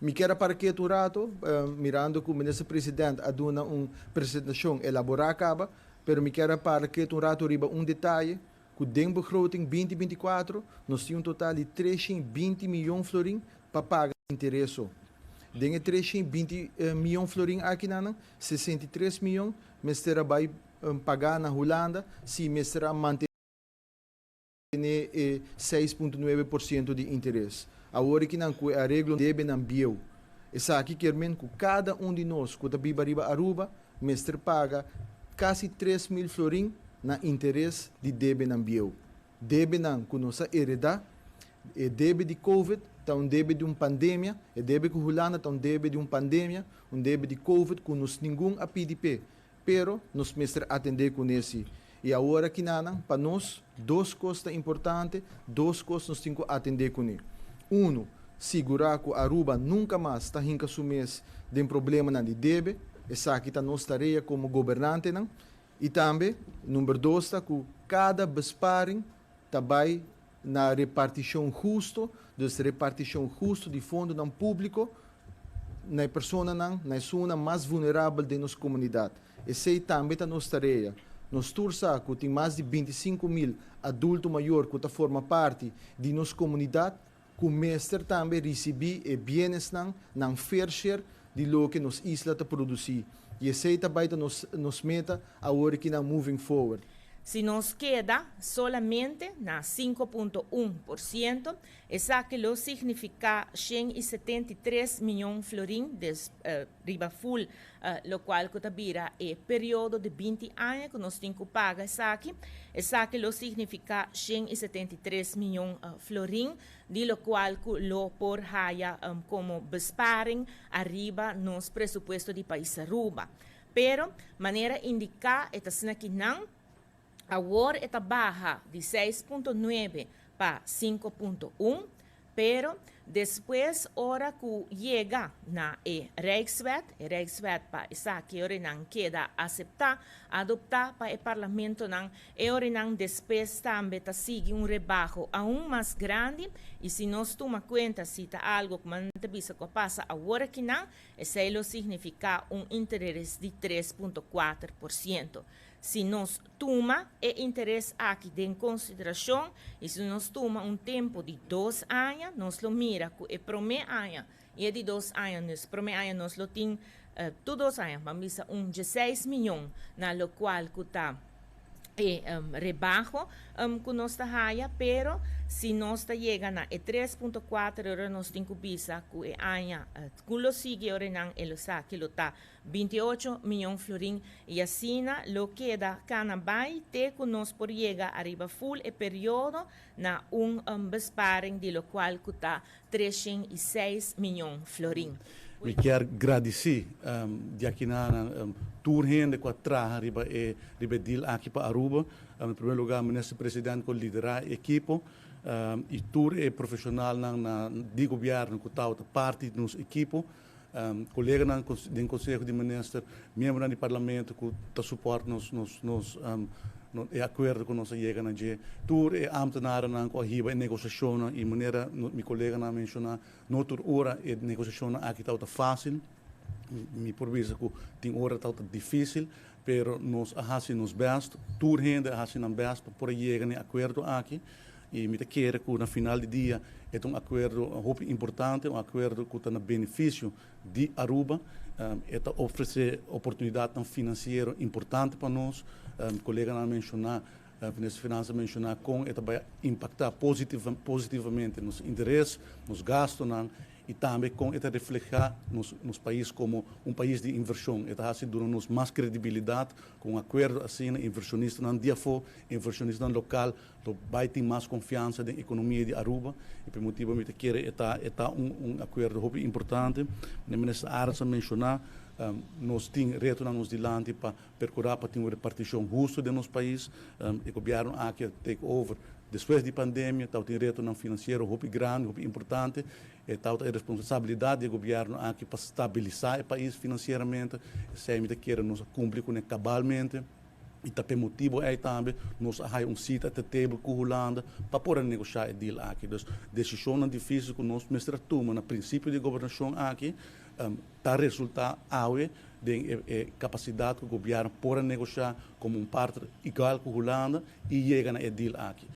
Mi kier a para ketu un rato, mirando cu Minister President a duna un presentacion elabora caba, pero mi kier a para ketu un rato riba un detaye, cu den begroting 2024 nos tin un total di 320 miyon florin pa paga interes. Den e 320 miyon florin aki nan, 63 miyon mester a bay paga na Hulanda si mester a mantene e 6,9% di interes. Awor cu nan cu areglo debenan bieu. Esaki kiermen cu cada un di nos cu ta biba riba Aruba mester paga casi 3 mil florin na interes di debenan bieu. Debenan cu nos a hereda, e debe di Covid, ta un debe di un pandemia, e debe cu Hulanda ta un debe di un pandemia, un debe di Covid cu nos ningun a pidi p'e, pero nos mester atende cu esey. Y awor aki nan, pa nos, dos cos ta importante, dos cos nos tin cu atende cu ne. Uno, sigura cu Aruba nunca mas ta hinca su mes den problema di debe, esaki ta nos tarea como gobernante, no? Y tambe, number dos, ta cu cada besparing tambe na reparticion husto, dus reparticion husto di fondonan publico na personanan, na esunnan mas vulnerabel di nos comunidad. Esey tambe ta nos tarea. Nos tur sa cu tin mas di 25 mil adulto mayor cu ta forma parti di nos comunidad, cu mester tambe ricibi e bienesnan, nan fair share di loke nos isla ta produci. Y esey tambe ta nos meta awor aki na moving forward. Si nos keda solamente na 5,1%, esaki lo significa 173 miyon florin des, riba full, locual cu ta bira e periodo di 20 aña cu nos tin cu paga esaki. Esaki lo significa 173 miyon florin, di locual cu lo por haya como besparing ariba nos presupuesto di pais Aruba. Pero, manera indica, e ta aki nan, awor e ta baha di 6,9 pa 5,1, pero despues ora cu yega na e Rijkswet, e Rijkswet pa esaki ora nan keda acepta, adopta pa e parlamentonan, e ora nan despues tambe ta sigui un rebaho aun mas grandi. Y si nos tuma cuenta si ta algo cu nan ta bisa cu pasa awor aki nan, esey lo significa un interes di 3,4%. Si nos tuma e interes aki den consideracion y si nos tuma un tempo di 2 aña, nos lo mira cu e prome aña y di 2 aña, nos prome aña nos lo tin tur 2 aña, ban bisa un 16 miyon, na locual cu ta e rebaho cu nos ta haya, pero si nos ta yega na e 3.4, ora nos tin cu bisa cu e aña cu lo sigui ora nan e lo sa cu lo ta 28 miyon florin y asina lo keda cana bay te cu nos por yega ariba full e periodo na un besparing di locual cu ta 306 miyon florin. Mi kier gradici di aki na tur hende cu a traha riba e riba deal aki pa Aruba. Na prome lugar, Minister President cu a lidera e ekipo y tur e profesionalnan di gobierno cu ta parti di nos ekipo. Coleganan di Conseho di Minister, miembronan di Parlamento cu ta support nos e acuerdo cu nos a yega na dje. Tur e ambtenarennan cu a hiba e negociacion y manera mi coleganan a menciona, no tur ora e negociacion aki ta facil. Mi por bisa cu tin ora ta dificil, pero nos a haci nos best, tur hende a haci nan best pa por yega na e acuerdo aki. Y mi ta kere cu na final di dia e un acuerdo hopi importante, un acuerdo cu ta na beneficio di Aruba, e ta ofrece oportunidad financiero importante pa nos. Coleganan a menciona, Minister Finansa a menciona con e ta bay impacta positivamente nos interes, nos gastonan, y tambe con e ta refleha nos pais como un pais di inversion. E ta haci duna nos mas credibilidad cu un acuerdo asina, inversionistanan di afo, inversionistanan local, lo bay tin mas confiansa den economia di Aruba y pa e motibo mi ta kere e ta un acuerdo hopi importante. E Minister Arends a menciona, nos tin retonan nos dilanti pa percura pa tin un reparticion husto den nos pais. E gobierno aki take over despues di pandemia, ta tin retonan financiero hopi grandi, hopi importante. E ta e responsabilidad di gobierno aki pa stabilisa e pais financieramente. Esey mi ta kere nos a cumpli cu cabalmente. I ta pa e motibo ey tambe nos a haya un seat at the table cu Hulanda pa por negocia e deal aki. Dus decision dificil cu nos mester tuma na principio di gobernacion aki ta resulta awe den e capacidad cu gobierno por negocia como un partner igual cu Hulanda y yega na e deal aki.